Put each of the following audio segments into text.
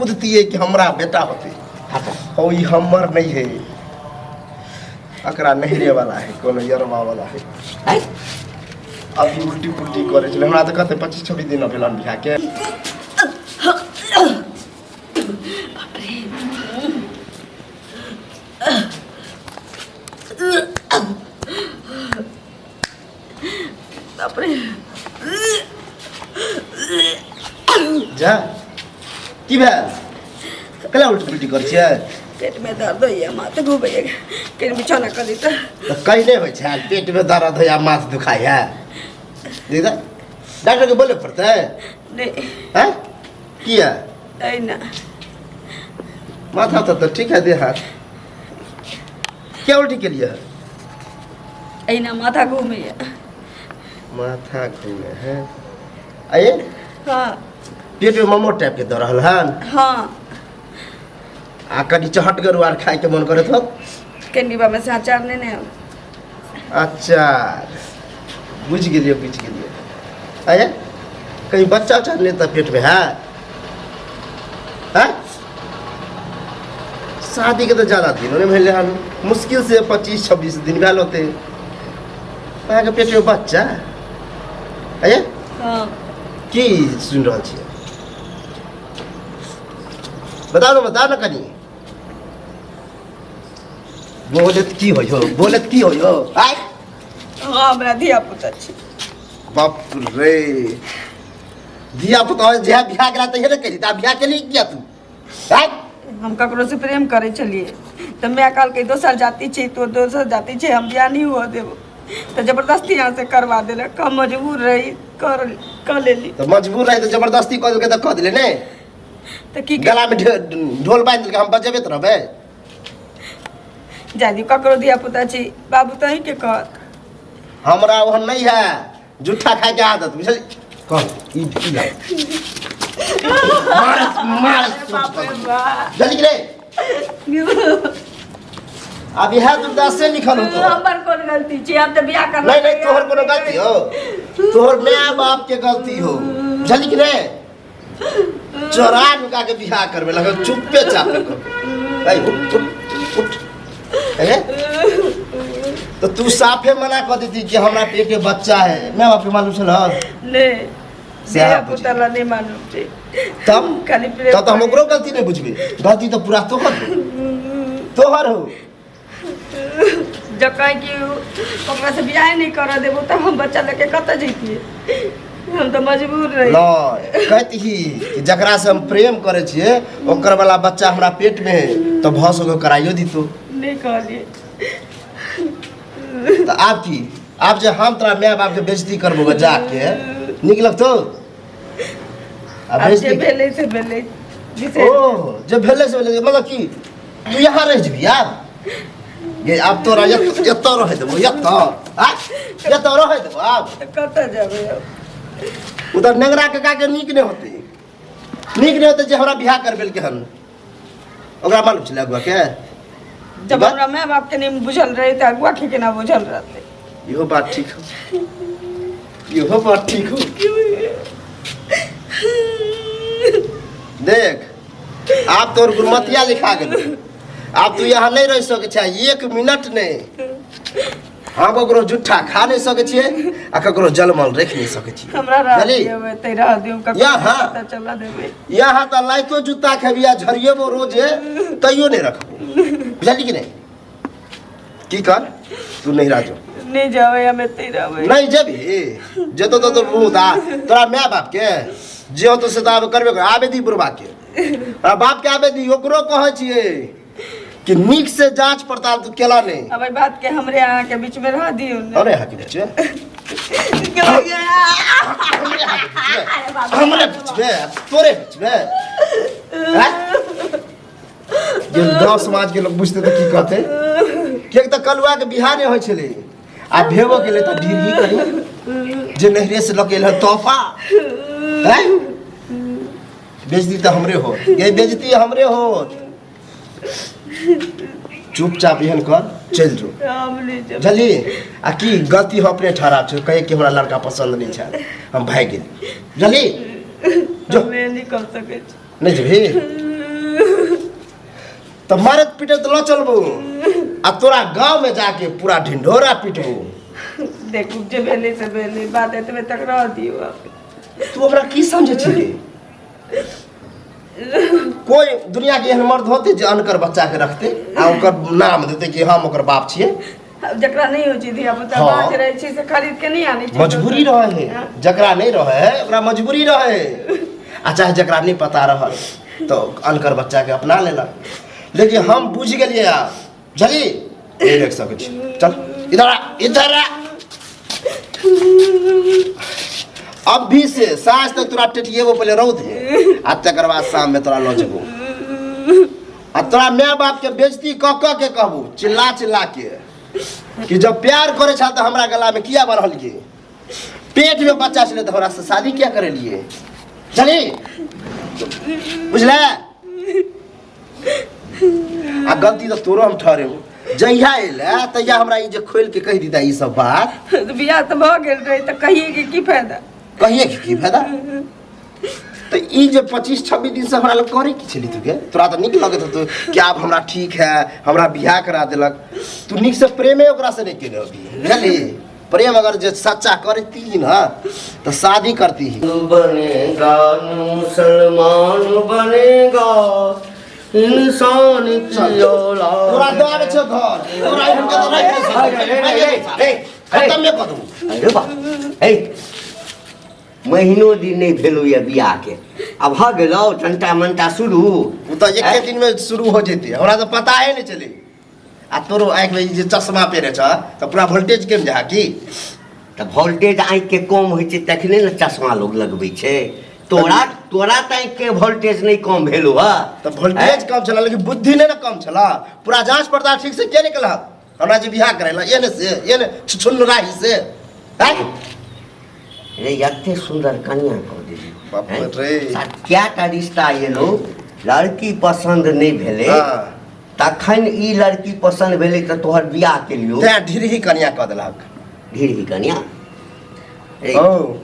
कूदतियै कि हमरा बेटा होते। हो, ई हमर नहीं है, एकरा नहिरे वाला है, कोनो यरवा वाला है। अभी उल्टी पुल्टी करे छलै। हमरा तऽ कहते 25-26 दिन भेलन बियाह के। बाप रे। जा, की भेल? कला उल्टी पुल्टी करै छियै? पेट में दर्द होइए, माथ घूमैए, कनि बिछौना कऽ दी तऽ। तऽ कहीं नहि होइ छै पेट में दर्द होइए, माथ दुखाइ है? दीदा, डॉक्टर के बोले पड़तै? नहि। हैं, किया? एहिना। माथा तऽ ठीक है, देह हाथ क्या उल्टी के लिए है? एहिना माथा घूमैए। माथा घूमे है? आये। हाँ। पेट में मोमो टाइप के दऽ रहल हन? हाँ। आ कनि चहटगर आर खाय के मन करैत होत? कनि में से अचार ने ने। अचार, बुझि गेलियै, बुझि गेलियै। आये, कहीं बच्चा उच्चा नहि तऽ पेट में है? हैं, शादी के तऽ ज्यादा दिन नहि भेलै हन, मुश्किल से 25-26 दिन भेल होतै। अहाँके पेट में बच्चा? आये। हाँ। की सुनि रहल छियै? बताउ ने, बताउ ने कनि। बोलत की होइ हो, बोलत की होइ हो? आय। हाँ, हमरा धिया पुता छी। बाप रे, धिया पुता जे बियाह केला तहिये ने कही, तऽ बियाह केली किया तू? आय। हम ककरो से प्रेम करै छलियै तऽ माय कहलकै दोसर जाति छै तो दोसर जाति छै, हम बियाह नहि हुअ देबो, तऽ जबरदस्ती यहाँ से करवा देलक। हम मजबूर रही, कर कऽ लेली। तऽ मजबूर रही तऽ जबरदस्ती कऽ देलकै तऽ कऽ देले ने? तऽ की? गला में ढोल बांधि देलकै, हम बजेबे तऽ रहबै। जा दियौ, ककरो धिया पुता छी बाबू तऽ अहीँके कहत। हमरा ओहन नहीं है जूठा खाए के आदत, बुझल? कह ई ई ला। मार मार। बाप रे बाप। जल्दी रे, अब यह दुर्दशा लिखल हो तो। हमर कोन गलती छी? हम तऽ बियाह करना। नहीं नहीं, तोहर कोनो गलती हो? तोहर माय बाप के गलती हो, बुझली कि नहीं? चोरा नुका के बियाह करबे लगल, चुप्पे चापे करबे। ऐ उठ उठ उठ। ए तो तू साफे मना कर देती कि हमरा पेट में बच्चा है, माय बाप के मालूम छल? नहि। सएह। धिया बुझी। पुता ला नहि मालूम छै। तब? खाली प्रेम। तब तो हम ओकरो गलती नहीं बुझबे, गलती तो पूरा तोहर हो, तोहर हो। जकाँ कि ओकरा से बियाह नहि करऽ देबो तऽ हम बच्चा लऽके कतऽ जैतियै? हम तऽ मजबूर रही। नहीं, कहती ही कि जकरा से हम प्रेम करे छियै ओकर वाला बच्चा हमरा पेट में है, तो भऽ सको कराइयो दितो। नहि कहलियै। तऽ आब की? आब जे हम तोरा माय बाप के बेइज्जती करबो गे जाके, नीक लगतौ? आ आब जे बेइज्जती भेलै से भेलै, बिसरि। ओ जे भेलै से भेलै, मतलब की तू यहाँ रहि जेबही आब? ये आब तोरा एतऽ रहै देबो? एतऽ आ एतऽ रहै देबो आब? तऽ कतऽ जेबै आब? उधर नेंगरा काका के नीक नहि होतै, नीक नहि होतै जे हमरा बियाह करबेलकै हन। ओकरा मालूम छलै अगुआ के? जब बात? हमरा माय बाप के नहि बुझल रहै तऽ अगुआ के केना बुझल रहतै? इहो बात ठीक हो, इहो बात ठीक हो। देख, आब तोर गुरमतिया लिखा गेल, आब तू यहाँ नहीं रह सकै छै एक मिनट नहीं। हम ककरो जुट्ठा खा नहीं सकै छियै आ ककरो जलमल रखि नहीं सकै छियै। हमरा रह बुझली? दियौ, एतै रह दियौ, ककरो यहाँ? पता चला देबै। यहाँ तऽ लाइतो जूता खेबी आ झरिएबो रोजे, तैयो नहीं रखबो, बुझली कि नहीं? की कर, तू नहीं राजो। नहि जेबै, हम एतै रहबै। नहीं जेबही? जेतो तो बहुत आ तोरा माय बाप के जे होतो से तऽ आब करबे कर। आबे दी बुढ़बा के, तोरा बाप के आबे दी। ओकरो कहै छियै कि नीक से जांच पड़ताल तू केला नहीं। अब एहि बात के हमरे अहाँ के बीच में रह दियौ ने। अरे यहाँ के बीच में, हमरे यहाँ के बीच में, हमरे बीच में, तोरे बीच में हैं? जे गांव समाज के लोग बुझते तऽ की कहते? किएक तऽ कलुआ के बियाह नहि होइ छलै आ भेबो केलै तऽ ढीरही करी जे नैहरे से लऽ के एल हन तोहफा हैं? बेइज्जती तऽ हमरे हो ये, बेइज्जती हमरे हो। चुपचाप एहन कर, चलि जो। हम नहि जेबै। बुझलियै? आ की गलती हम अपने ठहराब छै, कहे कि हमरा लड़का पसन्द नहि छै, हम भागि गेली। बुझलियै? जो। हम नहि कऽ सकै छी। नहि जेबही? तऽ मारैत पीटैत लऽ चलबू आ तोरा गाँव में जाके पूरा ढिंढोरा पीटबू। देखू जे भेलै से भेलै, बात एतबे तक रह दियौ आब। तू हमरा की समझै छी रे? कोई दुनिया के एहन मर्द होते जे अनकर बच्चा के रखते आ ओकर नाम देते कि हम ओकर बाप छियै? आब जकरा नहि होइ छै धिया पुता, हाँ। बाज रहै छै से खरीद के नहि आनै छै। मजबूरी रहे है। हाँ। जकरा नहीं रहे है ओकरा मजबूरी रहे है, आ चाहे जकरा नहीं पता रहल तो अनकर बच्चा के अपना लेलक। लेकिन हम बुझि गेलियै आब, बुझली? नहीं देख सकै छी। चल इधर आ, इधर आ। अभी से साँझ तक तोरा टेटिएबो पहिले रौद है, आ तकर बाद शाम में तोरा लऽ जेबो आ तोरा माय बाप के बेइज्जती कऽ कऽ के कहबू चिल्ला चिल्ला के कि जब प्यार करे छा तऽ हमरा गला में किया बढ़लिए, पेट में बच्चा छलै तऽ हमरा से शादी किया करेलिए। चली बुझले? आ गलती तऽ तोरो हम ठहरेबो। जहिया एलै तहिया हमरा ई जे खोलि के कहि दिता ई सब बात। तऽ बियाह तऽ भऽ गेल रहै तऽ कहिए के की फायदा? कहिए के की फायदा? तऽ ई जे 25-26 दिन से हमरा लग करे की छली तू के? तोरा तऽ नीक लगैत हेतौ कि आब हमरा ठीक है, हमरा बियाह करा देलक। तू नीक से प्रेमे ओकरा से नहीं केने होबी, बुझली? प्रेम अगर जे सच्चा करती ना तो शादी करती ही। बनेगा मुसलमान बनेगा इंसान की औलाद। तोरा दऽ आबै छौ घर, तोरा एहन के तऽ राखि नहि सकै। खतम नहि कऽ देबौ। अरे बा, ए, महीनो दिन नहि भेलौ यऽ बियाहके, आब भऽ गेलौ टंटा मंटा शुरू। ओ तऽ एके दिन में शुरू हो जेतै, हमरा तऽ पता है नहि चले। आ तोरो आँखिमे ई जे चश्मा पहिरे छ तऽ पूरा वोल्टेज कमि जाइ की? तऽ वोल्टेज आँखिके कम होइ छै तखने ने चश्मा लोग लगबै छै। तोरा तोरा तऽ आँखिके वोल्टेज नहि कम भेलौ हँ। तऽ वोल्टेज कम छल लेकिन बुद्धि नहि ने कम छल। पूरा जाँच पड़ताल ठीक से के नहि केलक हमरा जे बियाह करेला एहने से एहने छुछुन्न राही से? आँय? रे एते सुन्दर कनिया कऽ देली। बाप रे। कएटा रिश्ता एलौ, लड़की पसन्द नहि भेलै। हाँ। तखन ई लड़की पसन्द भेलै तऽ तोहर बियाह केलियौ। तें ढिरही कनिया कऽ देलक। ढिरही कनिया रे। ओ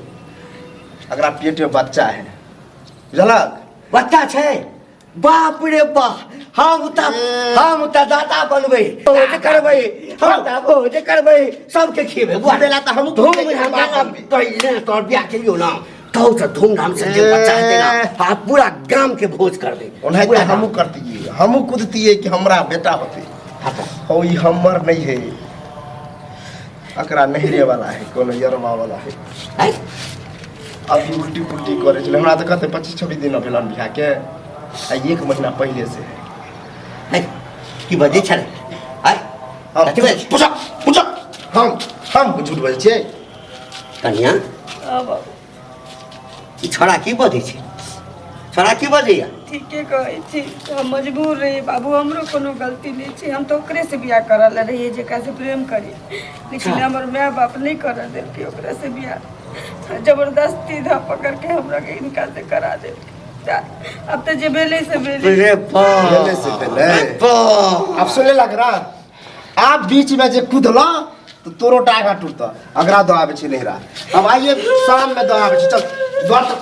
अगरा पेट में बच्चा है, बुझलक? बच्चा छै? बाप रे बाप, हम तऽ दादा बनबै, भोज करबै, हम तऽ भोज करबै, सबके खिएबै। बुआ देला तऽ हमहूँ धूमधाम बाप बनबै। पहिले तोहर बियाह केलियौ ना, तौ तऽ धूमधाम से जे बच्चा हेतै ना, आ पूरा गाम के भोज करबै। ओनाहिते पूरा गाम। हमहूँ करतियै, हमहूँ कुदतियै कि हमरा बेटा होतै। हाँ तऽ। हो ई हमर नहीं है, एकरा नहिरे वाला है, कोनो यरवा वाला है। आँय? अभी उल्टी पुल्टी करे छलै। हमरा तऽ कहते 25-26 दिन भेल हन बियाह के, आ 1 महीना पहिले से है। आँय? की बजै छलै? आँय? हम कथी बजै छै? पूछा पूछा, हम झूठ बजै छियै? कनिया? हाँ बाबू। ई छोड़ा की बजै छै? छोड़ा की बजैया? ठीके कहै छी, हम मजबूर रही बाबू, हमरो कोनो गलती नहि छै। हम तऽ ओकरे से बियाह करऽ लए रहियै जेकरा से प्रेम करी, लेकिन अच्छा। हमर माय बाप नहि करऽ देलकै ओकरा से बियाह, जबरदस्ती धऽ पकड़ के हमरा के इनका से करा देलकै। अब तऽ जे भेलै से भेलै। रे बाप। भेलै से भेलै। रे बाप। आब सुने लग रहा, आब बीच में जे कुदला तो तोरो टागा टूटता। अगरा दऽ आबै छी नहिरा, अब आइए शाम में दऽ आबै छी। चल द्वार तक।